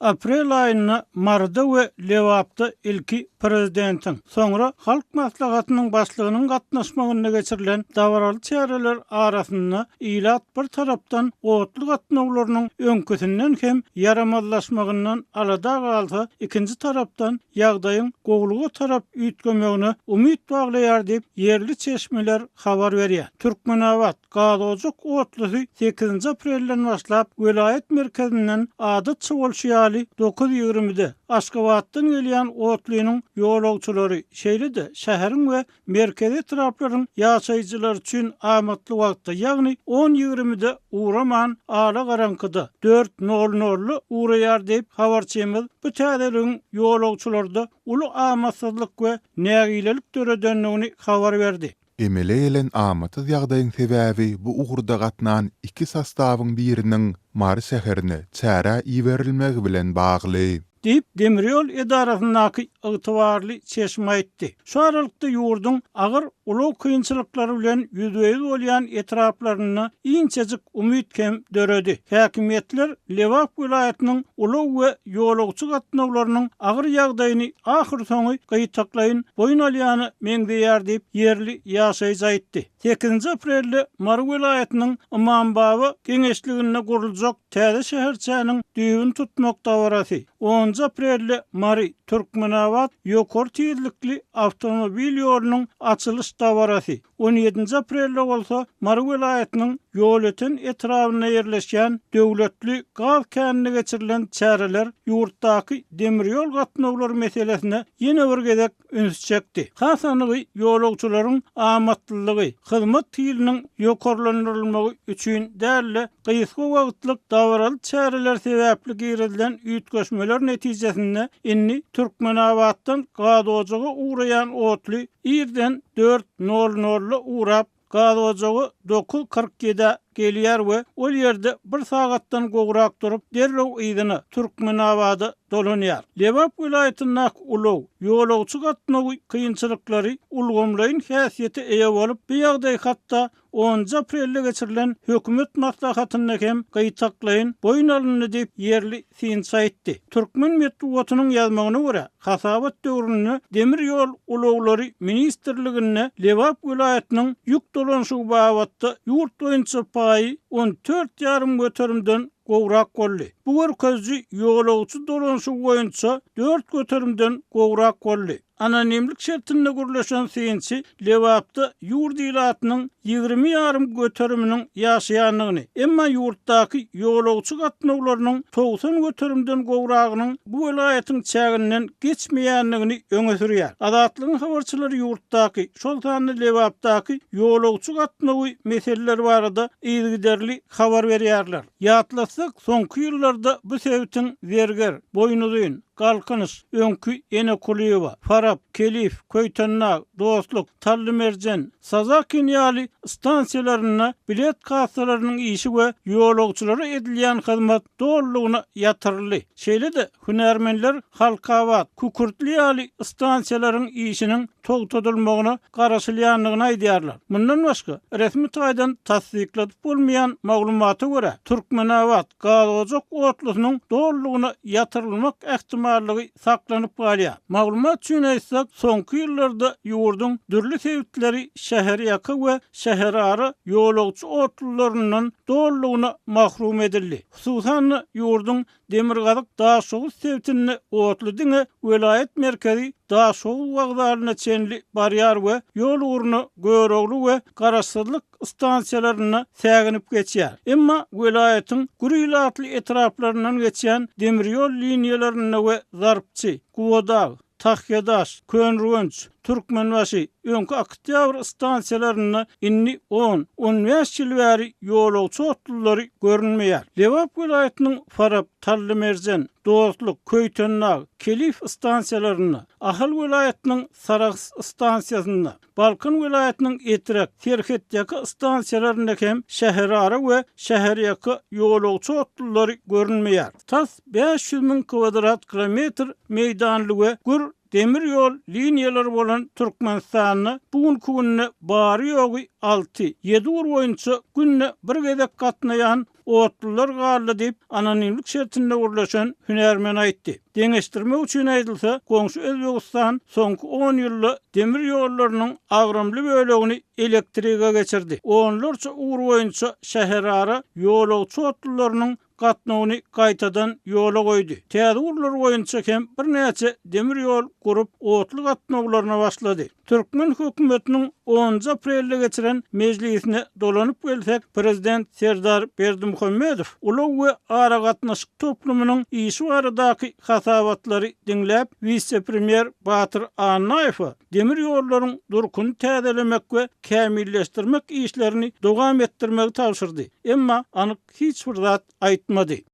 Aprel aýynda Maryda we Lebapda ilki prezidentiň, soňra Halk Maslahatynyň Başlygynyň gatnaşmagynda geçirilen dabaraly çäreler arasynda ilat bir tarapdan otly gatnawlarynyň öňküsinden hem ýaramazlaşmagyndan alada galsa, ikinji tarapdan ýagdaýyň gowulyga tarap üýtgemegine umyt baglaýar diýip, ýerli çeşmeler habar berýär. Türkmenabat, Gazojak otlusy sekizinji aprelden başlap, welaýat merkezinden adatça bolşy ýaly 9.20-de, Aşgabatdan gelýän otlynyň ýolagçylary, şeýle-de şäheriň we merkezi etraplaryň ýaşaýjylary üçin amatly wagtda, ýagny on ýigrimide ugraman, alagaraňkyda, dört nol nolda ugraýar diýip, habarçymyz bu täzeligiň ýolagçylarda uly amatsyzlyk we nägilelik döredendigini habar berdi. Emele gelen amatsyz ýagdaýyň sebäbi bu ugurda gatnan iki sostawyň biriniň Mary şäherine çärä iberilmegi bilen bagly. Diýip, demirýol edarasyndaky ygtybarly çeşme aýtdy. Şu aralykda ýurduň agyr ulag kynçylyklary bilen ýüzbe-ýüz bolýan etraplarynda inçejik umyt hem döredi. Häkimiýetler Lebap welaýatynyň ulag we ýolagçy gatnawlarynyň agyr ýagdaýyny ahyrsoňy gytaklaýyn boýun alýana meňzeýär diýip, ýerli ýaşaýjy aýtdy. Sekizinji aprelde Mary welaýatynyň Ymambaba geňeşliginde guruljak täze şäherçäniň düýbüni tutmak dabarasy, onunjy aprelde Mary, Türkmenabat ýokary tizlikli awtomobil ýolunyň açylyş dabarasy, On ýedinji aprelde bolsa Mary welaýatynyň Ýolöten etrabynda ýerleşýän Döwletli gaz käninde geçirilen çäreler ýurtdaky demir ýol gatnawlary meselesine ýene bir gezek ünsi çekdi. Has anygy ýolagçylaryň amatlylygy, hyzmat hiliniň ýokarlandyrylmagy üçin däl-de, gysga wagtlyk dabaraly çäreler sebäpli girizilen üýtgeşmeler netijesinde indi Türkmenabatdan Gazojaga ugraýan otly Irden dört nol nolda ugrap, gazojaga 9.47-de gelýär we ol ýerde bir sagatdan gowrak durup, derrew yzyna, Türkmenabada dolanýar. Lebap welaýatyndaky ulag, ýolagçy gatnawy kynçylyklary ulgamlaýyn häsiýete eýe bolup, bu ýagdaý hatda Onunjy aprelde geçirilen hökümet maslahatynda hem gytaklaýyn boýun alyndy diýip, ýerli synçy aýtdy. Türkmen metbugatynyň ýazmagyna görä, hasabat döwründe Demir ýol ulaglary ministrliginde Lebap welaýatynyň ýük dolanyşygy babatda ýurt boýunça paýy 14 ýarym göterimden gowrak boldy. Bu görkeziji ýolagçy dolanyşygy boýunça dört göterimden gowrak boldy. Anonimlik şertinde gürleşen synçy Lebapda ýurt ilatynyň 20 ýarym göteriminiň ýaşaýandygyny, emma ýurtdaky ýolagçy gatnawlarynyň 90 göterimden gowragynyň bu welaýatyň çäginden geçmeýändigini öňe sürýär. Azatlygyň habarçylary ýurtdaky, şol sanda Lebapdaky ýolagçy gatnawy meseleleri barada yzygiderli habar berýärler. Ýatlatsak, soňky ýyllarda bu sebitiň Zerger, Boýnuzyn, Galkynyş, öňki Ene Kulyýewa, Farap, Kelif, Köýtendag, Dostluk, Tallymerjen, Sazakin ýaly stansiýalarynda bilet kassalarynyň işi we ýolagçylara edilýän hyzmat dolulygyna ýatyryldy. Şeýle-de, hünärmenler Halkabat, Kükürtli ýaly stansiýalaryň işiniň togtadylmagyna garaşylýandygyny aýdýarlar. Mundan başga, resmi taýdan tassykladyp bolmaýan maglumata görä, Türkmenabat, Gazojak otlusynyň dolulygyna ýatyrylmak ähtimallygy saklanyp galýar. Maglumat üçin aýtsak, soňky ýyllarda ýurduň dürli sebitleri şäherýaka we şäherara ýolagçy otlularyndan dolulygyna mahrum edildi. Hususan-da, ýurduň Demirgazyk Daşoguz sebitinde otly diňe welaýat merkezi Daşoguz wokzalyna çenli barýar we ýol ugruna Görogly we Garaşsyzlyk stansiýalarynda säginip geçýär. Emma welaýatyň gür ilatly etraplaryndan geçýän demir ýol liniýalarynda we Zarpçy, Gubadag, Tahýadaş, Köneürgenç, Türkmenbaşy, öňki Oktýabr stansiýalarynda indi on, on bäş ýyl bäri ýolagçy otlulary görünmeýär. Lebap welaýatynyň Farap, Tallymerjen, Dostluk, Köýtendag, Kelif stansiýalarynda, Ahal welaýatynyň Sarahs stansiýasynda, Balkan welaýatynyň Etrek, Serhetýaka stansiýalarynda hem şäherara we şäherýaka ýolagçy otlulary görünmeýär. Tas 500 müň kwadrat kilometr meýdanly we gür demir ýol liniýalary bolan Türkmenistanda bu günki günde bary-ýogy alty, ýedi ugur boýunça günde bir gezek gatnaýan. Otlular galdy diýip, anonimlik şertinde gürleşen hünärmen aýtdy. Deňeşdirmek üçin aýdylsa, goňşy Özbegistan soňky on ýylda demir ýollarynyň agramly bölegini elektrige geçirdi. Onlarça ugur boýunça şäherara ýolagçy otlularynyň gatnawyny gaýtadan ýola goýdy. Täze ugurlar boýunça hem birnäçe demir ýol gurup, otly gatnawlaryna başlady. Türkmen hökümetiniň onunjy aprelde geçiren mejlisine dolanyp gelsek, prezident Serdar Berdimuhamedow ulag we aragatnaşyk toplumynyň işi baradaky hasabatlary diňläp, wise-premýer Batyr Annaýewe demir ýollaryň durkuny täzelemek we kämilleşdirmek işlerini dowam etdirmegi tabşyrdy. Emma anyk hiç bir zat aýtmady.